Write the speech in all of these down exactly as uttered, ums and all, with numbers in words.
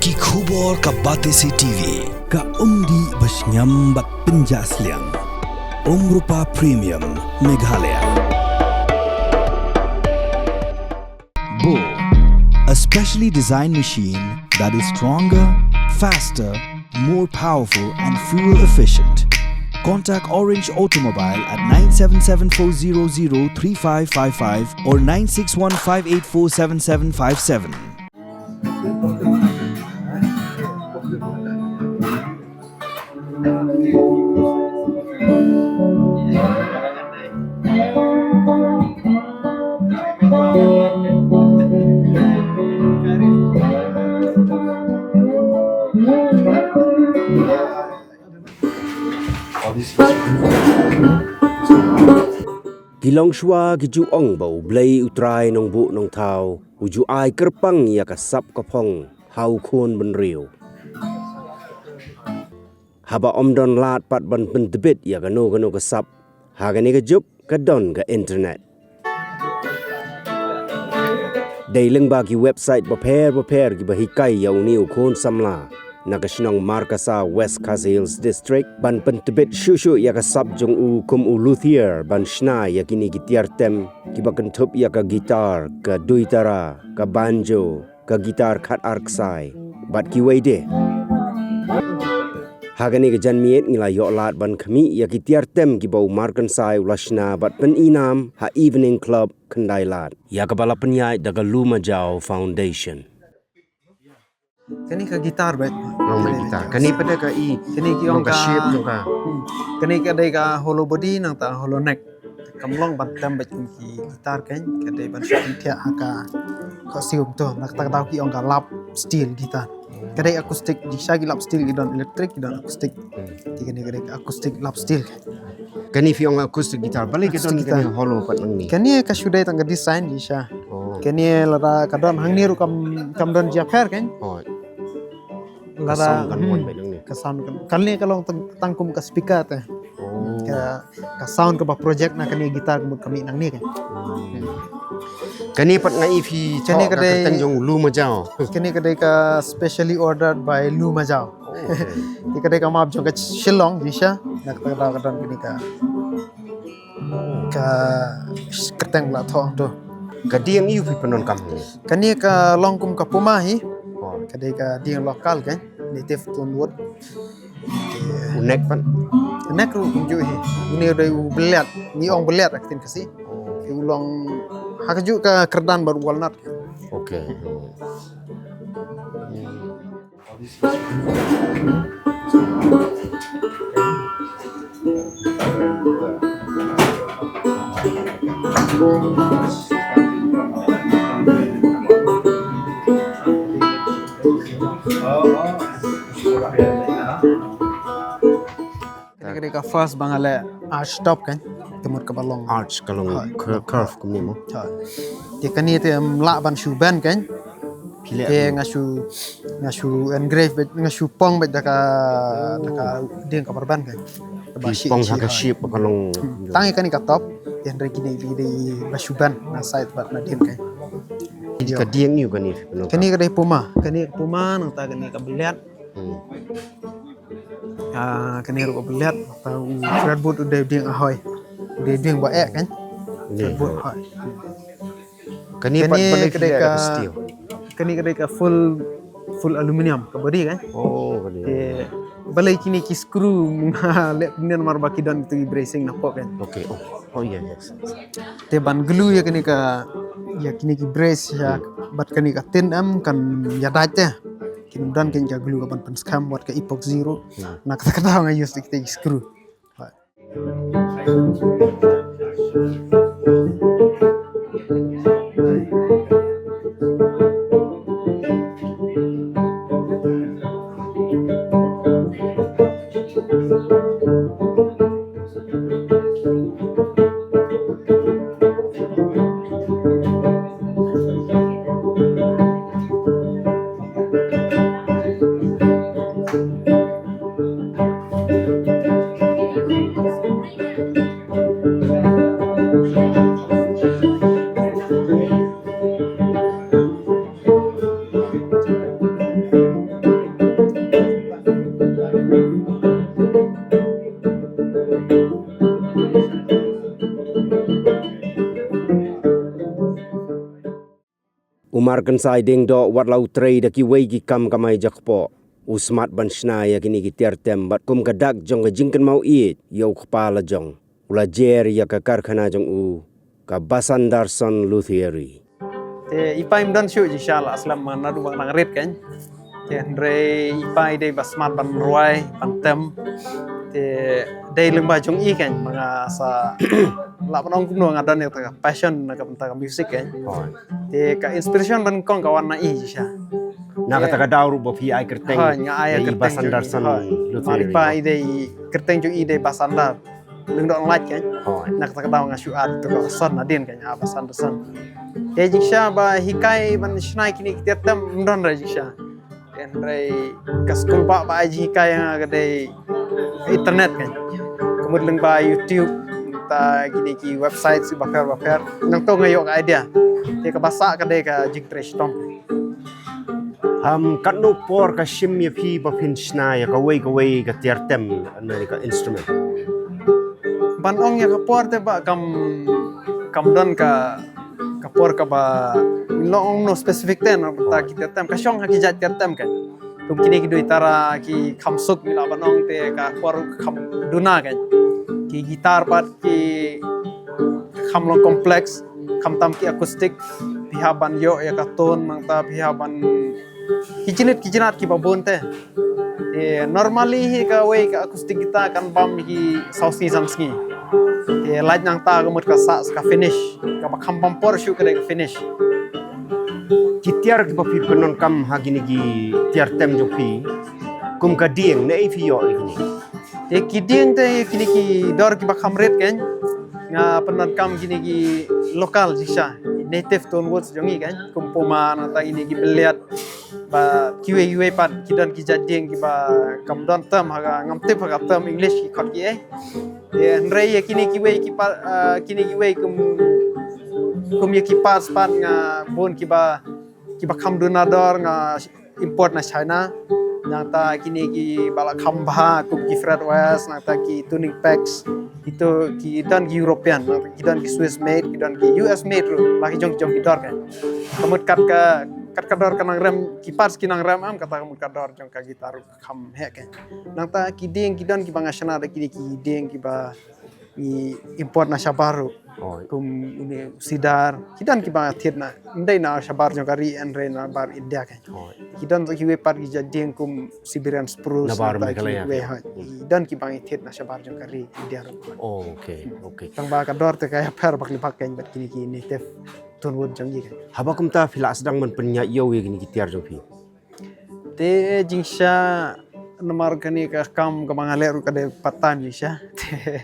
Ki khubor ka Batesi T V, ka umdih ba shngiam bad pynjah sliang. Umrupa Premium, Meghalaya. Bo, a specially designed machine that is stronger, faster, more powerful and fuel efficient. Contact Orange Automobile at nine seven seven four zero zero three five five five or nine six one five eight four seven seven five seven. Ki longshuwa ki ju ong ba U Blei U Trai Nongbuh Nongthaw u ju ai kyrpang ïa ka sap ka phong ha u khun bynriew. Haba ym don lad pat ban pyntbit ïa kano kano ka sap, ha kane ka juk ka don ka internet. Dei lyngba ki website bapher bapher kiba hikai ïa une u khun samla na ka shnong Markasa, West Khasi Hills District, ban pyntbit shuh shuh ïa ka sap jong u kum u luthier ban shna ïa kine ki tiar tem kiba kynthup ïa ka guitar, ka duitara, ka banjo, ka guitar khat ar ksai bad kiwei de. Ha kane ka janmiet ngi la ïoh lad ban khmih ïa ki tiar tem kiba u Markasa u la shna bad pynïnam ha Evening Club Khyndai Lad, ïa kaba la pynïaid da ka Lumajao Foundation. Kane ka guitar bad long ba guitar. Kane pat da ka i. Kane ki ong ka shape jong ka. Hmm. Kane ka dei ka hollow body nangta hollow neck. Kam long ban tem bad kum ki guitar kein, ka dei ban shu pynthia ha ka khohsiew to, na kata ka daw ki ong ka lap steel guitar. Ka dei acoustic, jingshisha ki lap steel ki don electric, ki don acoustic. Hmm. Te kane ka dei ka acoustic lap steel. Kane phi ong acoustic guitar, balei ka don kane hollow pat nangne? Kane ka shu dei tang ka design jingshisha. Oh. Kane lada ka don hangne ruh kam, kam don jia pher kein. Oh. Lada ka sound kan mon bad nangne. Ka sound kan, kane ka long tang, tang kum ka speaker te. Oh. Ka, ka sound kaba project na kane guitar ka mut ka mih nangne kein. Hmm. Kane pat nga i phi kane ka dei kyrteng jong Lumajao. Kane ka dei ka specially ordered by Lumajao. Oh, okay. Te ka dei ka map jong ka Shillong jingshisha. Na kata ka daw ka don kane ka, ka kyrteng la thoh to. Ka dieng aïu phi pyndonkam hangne? Kane ka long kum ka puma hi. Oh. Ka dei ka dieng local kein, native stone wood. U neck pat? U neck ruh kumjuh hi. Une u dei u beliat. Ngi ong beliat ha ka ktien Khasi. Oh. Te u long ha kajuh ka kyrdan bad walnut. Okay. Kane ka dei ka first ba nga leh arch top kein. Te mut kaba long arch ka long cur-, curve kumne mo. Hooid. Te kane te ym lah ban shu bend kein. Phi leh te nga shu, nga shu engrave bad, nga shu pong bad da ka, da ka dieng kaba bend kein. Phi pong ha ka shape ba ka long. Hmm. Tang ïa kane ka top. Te hynrei kine ki dei ba shu bend na side bad na dien kein. Ka dieng aïu kane? Kane ka dei puma, kane ka puma nangta kane ka beliat. Hmm. Ah, kane ruh ka beliat, ta u fretboard u dei dieng ahoi. U dei dieng ba eh kein. Fretboard ahoi. Kane pat balei ka dei ka steel? Kane ka dei ka full, full aluminium ka body kein. Oh, ka dei. Te balei kine ki screw nga leh pynïar namar ba ki don tu bracing na pok kein. Okay. Oh, oh yeah, yes. Te ban glue ïa kane ka, ïa kine ki brace ïa bad kane ka tin em kan ïa dait te. Kin don kein ka glue ka ban pynskhem wat ka epoxy ruh. Hmm. Na kata ka daw nga use te ki screw. Markynsaw Diengdoh wat la u trei da kiwei ki kam kamai jakpoh, u smat ban shna ïa kine ki tiar tem bad kum ka dak jong ka jingkynmaw ïeit ïa u kpa la jong, u la jer ïa ka karkhana jong u, ka Basandarson Luthiery. Te i pa im don shuh jingshisha la slem ma naduh ba nga dang rit kan. Te hynrei i pa i dei ba smat ban rwai, ban tem. Te dei lyngba jong i kan ma nga sa lah ban ong kumno, nga don ïa ka passion na ka bynta ka music kan. Te ka inspiration ba nyngkong ka wan na i jingshisha. Na kata ka daw ruh ba phi ai kyrteng. Hooid, nga ai ïa i kyrteng jong i. Basandarson Luthiery. Mar i pa i dei, kyrteng jong i dei Basandar Lyngdoh Lait kan. Hooid. Na kata ka daw nga shu add ïa ka son nadien kan, ah, Basandarson. Te jingshisha ba hikai ban shna ïa kine ki tiar tem ym don re jingshisha. Hynrei ka skul ba, ba ai jinghikai ïa nga ka dei internet kan. Ka mut lyngba YouTube, nangta kine ki website bapher bapher. Nangta nga ïoh ka idea. Te kaba sah ka dei ka jingtrei shitom. Katno por ka shim ïa phi ba phin shna ïa kawei kawei ka tiar tem na ka instrument? Ban ong ïa ka por te ba kam, kam don ka, ka por kaba, ngin ong no specific te na ka bynta ki tiar tem, ka shong ha ki jait tiar tem kan. Kum kine ki dui tara ki kham suk ngi lah ban ong, te ka por kham duna kan. Ki guitar pat ki kham long complex, khamtam ki acoustic, phi hap ban ïoh ïa ka tone, nangta phi hap ban ki jinit ki jinat kiba bun te. Te normally hi kawei ka acoustic guitar kan bam hi saw sngi san sngi. Te lait nangta ka mut ka sah ka finish, kaba kham bam por shuh ka dei ka finish. Ki tiar kiba phi pyndonkam ha kine ki tiar tem jong phi, kum ka dieng, naei phi ïoh ïa kine? Te ki dieng te kine ki dor kiba kham rit kan. Nga pyndonkam kine ki local jingshisha, native tone woods jong ngi kan. Kum puma, nangta kine ki beliat, ba kiwei kiwei pat ki don ki jait dieng kiba kam don term ha ka, ngam tip ha ka term English ki khot kiei. Te hynrei ïa kine kiwei ki pa, ah, kine kiwei kum, kum ïa ki parts pat nga bun kiba, kiba kham duna dor nga import na China. Nangta kine kiba la kham bha kum ki fret wires, nangta ki tuning pegs. Kito ki don ki European, nangta ki don ki Swiss made, ki don ki U S made ruh. La ki jong ki jong ki dor kan. Ka mut kat ka, kat ka dor ka nang rem, ki parts ki nang rem em, kata ka mut ka dor jong ka guitar ruh ka kham heh kan. Nangta ki dieng ki don kiba nga shna da kine ki dieng kiba ngi import na shabar ruh. Hooid. Kum une u sidar, ki don kiba thied na, ym dei na shabar jong ka ri, hynrei na bar India kan. Hooid. Ki don kiwei pat ki jait dieng kum Siberian spruce, na bar Meghalaya kiwei, hooid. Ki don kiba ngi thied na shabar jong ka ri India ruh. Oh, okay, okay. Tang ba ka dor te ka ïapher bak li bak kan bad kine ki native tone wood jong ngi kan. Haba kumta phi la sdang ban pynïaid ïew ïa kine ki tiar jong phi? Te jingshisha namar kane ka kam kaba nga leh ruh ka dei part time jingshisha. Te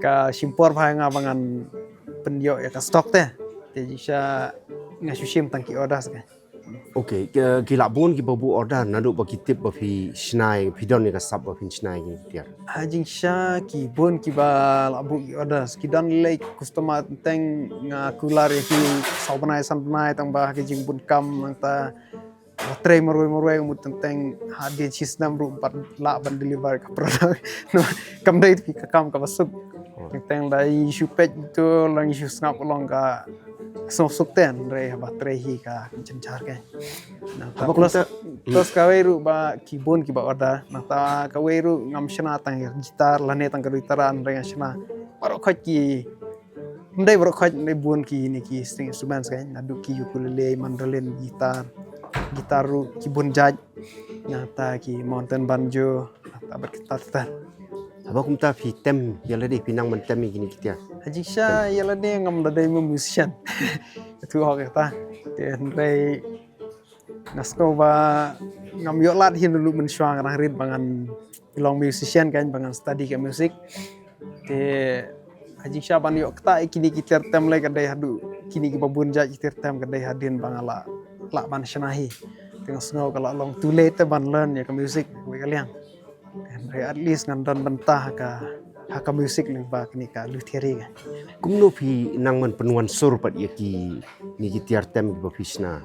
ka shim por bha ïa nga ba ngan pynïoh ïa ka stock te. Te jingshisha nga shu shim tang ki orders ka. Okay, ki, ki la bun kiba buh order naduh ba ki tip ba phi shna, phi don ïa ka sap ba phin shna ïa ki tiar? Ha jingshisha ki bun kiba la buh ki orders. Ki don lei customer teng nga kular ïa ki saw bnai san bnai tang ba ha ki jingbun kam nangta ba trei marwei marwei, mut teng teng hadien shi snem ruh pat lah ban deliver ka product. Kam dei ka kam kaba suk. Teng teng da i shu peit to lang i shu sngap long ka sngap suk ten re ba trei hi ka jynjar ke. Nangta plus, plus kawei ruh ba ki bun kiba order. Nangta kawei ruh ngam shna tang guitar lane tang ka dui tara, re nga shna baroh khoit ki, ym dei baroh khoit, ym dei bun kine ki string instruments kan, naduh ki ukulele, mandolin, guitar, guitar ruh ki bun jait, nangta ki mountain banjo, nangta bad guitar tar. Haba kumta phi tem ïa lade, phi nang ban tem ïa kine ki tiar? Ha jingshisha ïa lade ngam da dei ma musician. Itu hok kata. Te hynrei nga sngew ba ngam ïoh lad hi naduh mynshuwa nga dang rit ba ngan long musician kan, ba ngan study ka music. Te ha jingshisha ban ïoh ktah ïa kine ki tiar tem lei ka dei haduh, kine kiba bun jait ki tiar tem ka dei hadien ba nga la, lah ban shna hi. Te nga sngew ka la long too late te ban learn ïa ka music kawei ka liang. Hynrei at least ngan don bynta ha ka, ha ka music lyngba kane ka Luthiery ka. Kumno phi nang ban pynwan sur pat ïa kine ki tiar tem kiba phi shna?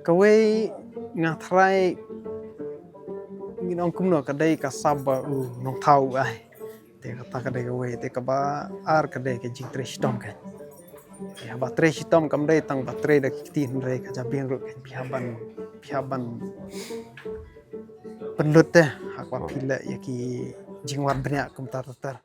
Kawei nga tharai ngin ong kumno, ka dei ka sap ba u nongthaw u ai. Te kata ka dei kawei, te kaba ar ka dei ka jingtrei shitom ka. Ïa, ba trei shitom kam dei tang ba trei da ki kti hynrei ka jabieng ruh kan phi hap ban, phi hap ban pynlut te ha kaba phi leh ïa ki jingwan bniah kumta ter ter.